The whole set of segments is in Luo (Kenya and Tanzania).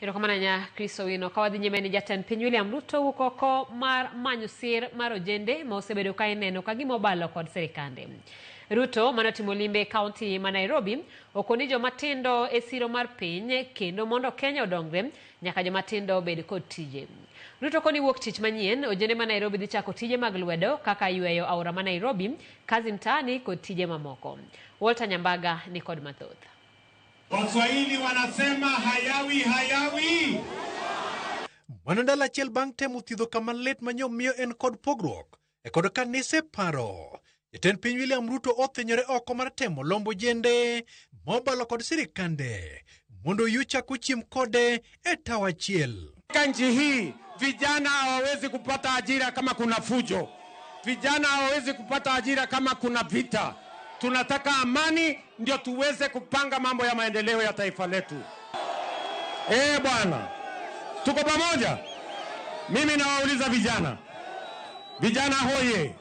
Erokamano ahinya Chris Owino. Ka wadhi nyime ni jatend piny William Ruto wuok oko mar manyo sir mar ojende ma osebedo ka ineno ka gima obalo kod sirikande. Ruto mane otimo limbe e kaunti ma Nairobi okoni joma tindo e siro mar piny kendo mondo Kenya odongre nyaka joma tindo obed kod tije. Ruto koni wuok tich manyien ojende ma Nairobi dhi chako tije mag lwedo kaka yweyo aora ma Nairobi, kazi mtaani kod tije mamoko. Walter Nyambaga ni kod mathoth. Waswahili wanasema hayawi hayawi. Mana ndalo achiel bang' temo thiedho kama lit ma nyomiyo en kod pogruok e kod kanise paro. Jatend piny William Ruto othinyore oko mar temo lombo jende mobalo kod sirikande mondo oyie chako chiem kode e tawa achiel. Katika nchi hii vijana hawawezi kupata ajira kama kuna fujo, vijana hawawezi kupata ajira kama kuna vita. Tunataka amani ndio tuweze kupanga mambo ya maendeleo ya taifa letu. Eh bwana, tuko pamoja. Mimi nawauliza vijana, vijana hoye,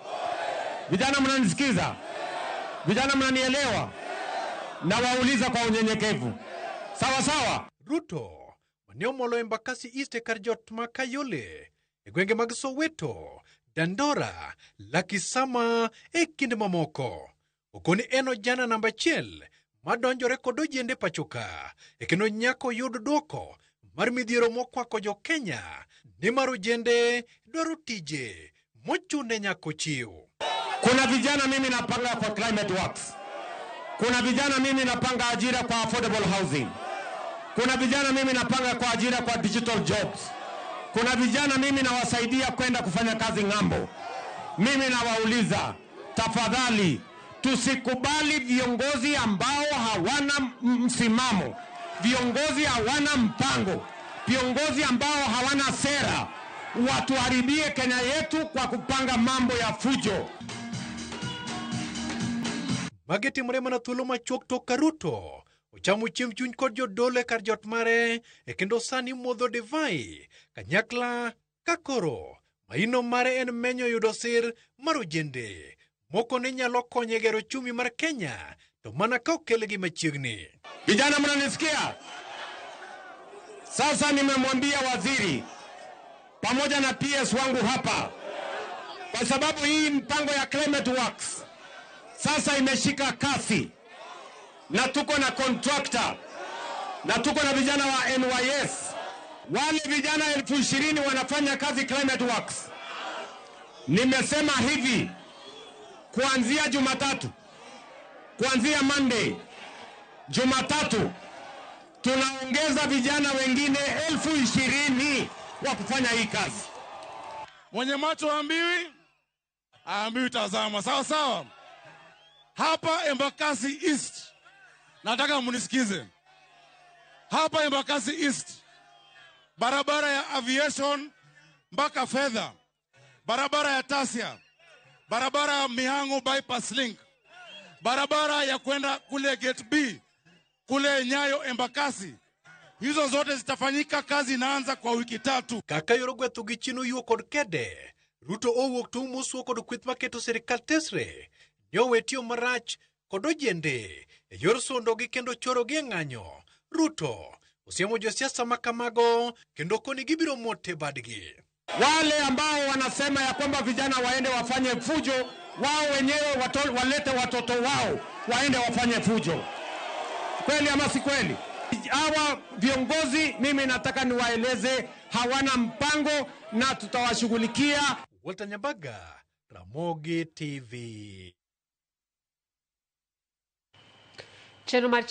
vijana mnanisikiza, vijana mnanielewa? Nawauliza kwa unyenyekevu, sawa sawa. Ruto mane omolo Embakasi East e kar jot ma Kayole e gwenge mag Soweto, Dandora, Lakisama e kind mamoko. Okoni en ojana namba achiel madonjore kod ojende pachoka e kendo nyaka oyud duoko mar midhiero mokwako jo Kenya nimar ojende dwaro tije mochune nyaka ochiw. Kuna vijana mimi napanga kwa climate works. Kuna vijana mimi napanga ajira kwa affordable housing. Kuna vijana mimi napanga kwa ajira kwa digital jobs. Kuna vijana mimi nawasaidia kwenda kufanya kazi ng'ambo. Mimi nawauliza, tafadhali tusikubali viongozi ambao hawana msimamo, viongozi hawana mpango, viongozi ambao hawana sera, watuharibie Kenya yetu kwa kupanga mambo ya fujo. Magi timore mana thuolo machuok tok ka Ruto ochamo chiemb chuny kod jodolo e kar jot mare e kendo sani modho divai kanyakla ka koro maino mare en menyo yudo sir mar ojende moko ne nyalo konye gero chumi mar Kenya to mana ka okelgi machiegni. Vijana mnanisikia? Sasa nimemwambia waziri pamoja na PS wangu hapa, kwa sababu hii mpango ya Climate Works sasa imeshika kasi, na tuko na contractor na tuko na vijana wa NYS. Wale vijana 20,000 wanafanya kazi Climate Works. Nimesema hivi, kuanzia Jumatatu, kuanzia Monday, Jumatatu tunaongeza vijana wengine 20,000 wa kufanya hii kazi. Mwenye macho haambiwi, haambiwi tazama. Sawa sawa. Hapa Embakasi East, nataka munisikize. Hapa Embakasi East, barabara ya Aviation mpaka Fedha, barabara ya Tasia, barabara ya Mihango Bypass Link, barabara ya kwenda kule Gate B, kule Nyayo Embakasi, hizo zote zitafanyika. Kazi inaanza kwa wiki tatu. Kaka yoro gwetho gi chino yuo kod kede, Ruto owuok tung' mosuo kod kweth maketo sirikal tesre ni owe tiyo marach kod ojende e yor sondogi kendo chorogi e ng'anyo. Ruto osiemo josiasa ma kamago kendo koni gibiro mote badgi. Wale ambao wanasema ya kwamba vijana waende wafanye fujo, wao wenyewe walete watoto wao waende wafanye fujo. Kweli ama si kweli? Hawa viongozi mimi nataka niwaeleze hawana mpango na tutawashughulikia. Walter Nyambaga, Ramogi TV. Chenro mar